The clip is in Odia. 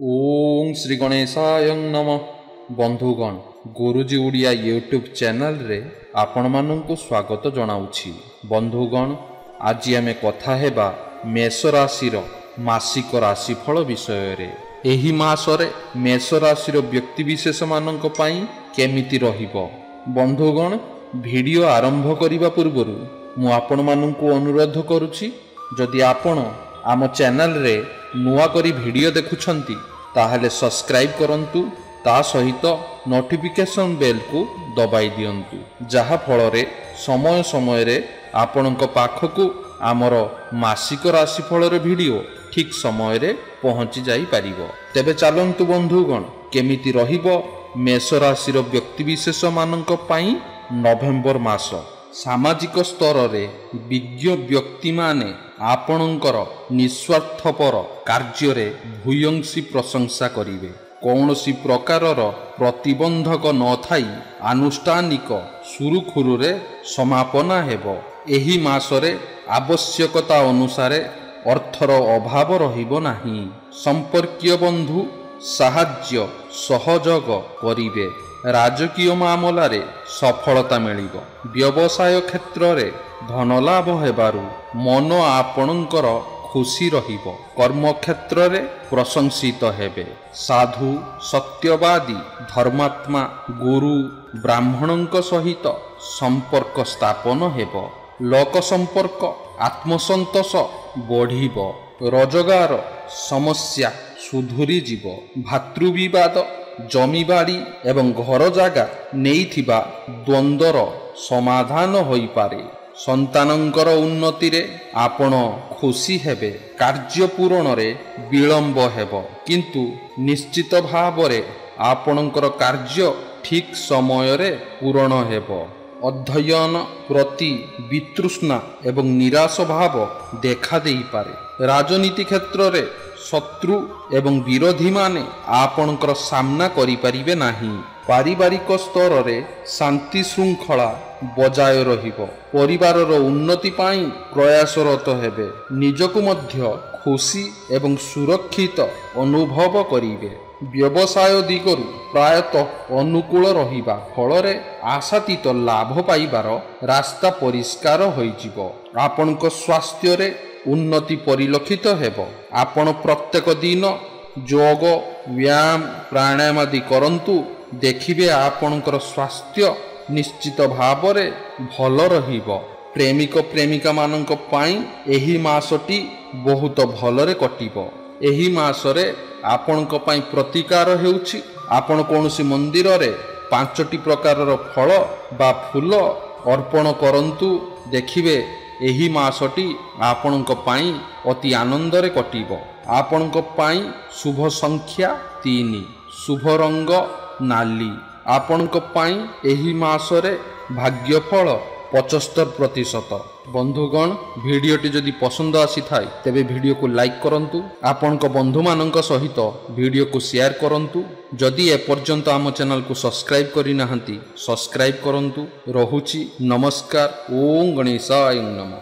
ଓଁ ଶ୍ରୀ ଗଣେଶାୟ ନମଃ। ବନ୍ଧୁଗଣ, ଗୁରୁଜୀ ଓଡ଼ିଆ ୟୁଟ୍ୟୁବ୍ ଚ୍ୟାନେଲରେ ଆପଣମାନଙ୍କୁ ସ୍ୱାଗତ ଜଣାଉଛି। ବନ୍ଧୁଗଣ, ଆଜି ଆମେ କଥା ହେବା ମେଷ ରାଶିର ମାସିକ ରାଶିଫଳ ବିଷୟରେ। ଏହି ମାସରେ ମେଷ ରାଶିର ବ୍ୟକ୍ତିବିଶେଷମାନଙ୍କ ପାଇଁ କେମିତି ରହିବ? ବନ୍ଧୁଗଣ, ଭିଡ଼ିଓ ଆରମ୍ଭ କରିବା ପୂର୍ବରୁ ମୁଁ ଆପଣମାନଙ୍କୁ ଅନୁରୋଧ କରୁଛି, ଯଦି ଆପଣ ଆମ ଚ୍ୟାନେଲରେ ନୂଆ କରି ଭିଡ଼ିଓ ଦେଖୁଛନ୍ତି ତାହେଲେ ସବସ୍କ୍ରାଇବ୍ କରନ୍ତୁ, ତା ସହିତ ନୋଟିଫିକେସନ୍ ବେଲ୍କୁ ଦବାଇ ଦିଅନ୍ତୁ, ଯାହାଫଳରେ ସମୟ ସମୟରେ ଆପଣଙ୍କ ପାଖକୁ ଆମର ମାସିକ ରାଶିଫଳର ଭିଡ଼ିଓ ଠିକ୍ ସମୟରେ ପହଞ୍ଚି ଯାଇପାରିବ। ତେବେ ଚାଲନ୍ତୁ ବନ୍ଧୁଗଣ, କେମିତି ରହିବ ମେଷ ରାଶିର ବ୍ୟକ୍ତିବିଶେଷମାନଙ୍କ ପାଇଁ ନଭେମ୍ବର ମାସ? ସାମାଜିକ ସ୍ତରରେ ବିଜ୍ଞ ବ୍ୟକ୍ତିମାନେ ଆପଣଙ୍କର ନିସ୍ୱାର୍ଥପର କାର୍ଯ୍ୟରେ ଭୂୟସୀ ପ୍ରଶଂସା କରିବେ। କୌଣସି ପ୍ରକାରର ପ୍ରତିବନ୍ଧକ ନଥାଇ ଆନୁଷ୍ଠାନିକ ସୁରୁଖୁରୁରେ ସମାପନା ହେବ। ଏହି ମାସରେ ଆବଶ୍ୟକତା ଅନୁସାରେ ଅର୍ଥର ଅଭାବ ରହିବ ନାହିଁ। ସମ୍ପର୍କୀୟ ବନ୍ଧୁ ସାହାଯ୍ୟ ସହଯୋଗ କରିବେ। ରାଜକୀୟ ମାମଲାରେ ସଫଳତା ମିଳିବ। ବ୍ୟବସାୟ କ୍ଷେତ୍ରରେ ଧନଲାଭ ହେବାରୁ ମନ ଆପଣଙ୍କର ଖୁସି ରହିବ। କର୍ମକ୍ଷେତ୍ରରେ ପ୍ରଶଂସିତ ହେବେ। ସାଧୁ, ସତ୍ୟବାଦୀ, ଧର୍ମାତ୍ମା, ଗୁରୁ, ବ୍ରାହ୍ମଣଙ୍କ ସହିତ ସମ୍ପର୍କ ସ୍ଥାପନ ହେବ। ଲୋକ ସମ୍ପର୍କ, ଆତ୍ମସନ୍ତୋଷ ବଢ଼ିବ। ରୋଜଗାର ସମସ୍ୟା ସୁଧୁରିଯିବ। ଭାତୃବିବାଦ, ଜମିବାଡ଼ି ଏବଂ ଘର ଜାଗା ନେଇଥିବା ଦ୍ୱନ୍ଦ୍ୱର ସମାଧାନ ହୋଇପାରେ। ସନ୍ତାନଙ୍କର ଉନ୍ନତିରେ ଆପଣ ଖୁସି ହେବେ। କାର୍ଯ୍ୟ ପୂରଣରେ ବିଳମ୍ବ ହେବ, କିନ୍ତୁ ନିଶ୍ଚିତ ଭାବରେ ଆପଣଙ୍କର କାର୍ଯ୍ୟ ଠିକ୍ ସମୟରେ ପୂରଣ ହେବ। ଅଧ୍ୟୟନ ପ୍ରତି ବିତୃଷ୍ଣା ଏବଂ ନିରାଶ ଭାବ ଦେଖା ଦେଇପାରେ। ରାଜନୀତି କ୍ଷେତ୍ରରେ ଶତ୍ରୁ ଏବଂ ବିରୋଧୀମାନେ ଆପଣଙ୍କର ସାମ୍ନା କରିପାରିବେ ନାହିଁ। ପାରିବାରିକ ସ୍ତରରେ ଶାନ୍ତି ଶୃଙ୍ଖଳା ବଜାୟ ରହିବ। ପରିବାରର ଉନ୍ନତି ପାଇଁ ପ୍ରୟାସରତ ହେବେ। ନିଜକୁ ମଧ୍ୟ ଖୁସି ଏବଂ ସୁରକ୍ଷିତ ଅନୁଭବ କରିବେ। ବ୍ୟବସାୟ ଦିଗରୁ ପ୍ରାୟତଃ ଅନୁକୂଳ ରହିବା ଫଳରେ ଆଶାତୀତ ଲାଭ ପାଇବାର ରାସ୍ତା ପରିଷ୍କାର ହୋଇଯିବ। ଆପଣଙ୍କ ସ୍ୱାସ୍ଥ୍ୟରେ ଉନ୍ନତି ପରିଲକ୍ଷିତ ହେବ। ଆପଣ ପ୍ରତ୍ୟେକ ଦିନ ଯୋଗ, ବ୍ୟାୟାମ, ପ୍ରାଣାୟାମ ଆଦି କରନ୍ତୁ, ଦେଖିବେ ଆପଣଙ୍କର ସ୍ୱାସ୍ଥ୍ୟ ନିଶ୍ଚିତ ଭାବରେ ଭଲ ରହିବ। ପ୍ରେମିକ ପ୍ରେମିକାମାନଙ୍କ ପାଇଁ ଏହି ମାସଟି ବହୁତ ଭଲରେ କଟିବ। ଏହି ମାସରେ ଆପଣଙ୍କ ପାଇଁ ପ୍ରତିକାର ହେଉଛି, ଆପଣ କୌଣସି ମନ୍ଦିରରେ 5ଟି ପ୍ରକାରର ଫଳ ବା ଫୁଲ ଅର୍ପଣ କରନ୍ତୁ, ଦେଖିବେ ଏହି ମାସଟି ଆପଣଙ୍କ ପାଇଁ ଅତି ଆନନ୍ଦରେ କଟିବ। ଆପଣଙ୍କ ପାଇଁ ଶୁଭ ସଂଖ୍ୟା 3, ଶୁଭ ରଙ୍ଗ ନାଲି। ଆପଣଙ୍କ ପାଇଁ ଏହି ମାସରେ ଭାଗ୍ୟଫଳ 75%। ବନ୍ଧୁଗଣ, ଭିଡ଼ିଓଟି ଯଦି ପସନ୍ଦ ଆସିଥାଏ ତେବେ ଭିଡ଼ିଓକୁ ଲାଇକ୍ କରନ୍ତୁ, ଆପଣଙ୍କ ବନ୍ଧୁମାନଙ୍କ ସହିତ ଭିଡ଼ିଓକୁ ସେୟାର କରନ୍ତୁ। ଯଦି ଏପର୍ଯ୍ୟନ୍ତ ଆମ ଚ୍ୟାନେଲକୁ ସବସ୍କ୍ରାଇବ୍ କରିନାହାନ୍ତି, ସବସ୍କ୍ରାଇବ୍ କରନ୍ତୁ। ରହୁଛି, ନମସ୍କାର। ଓଁ ଗଣେଶାୟ ନମଃ।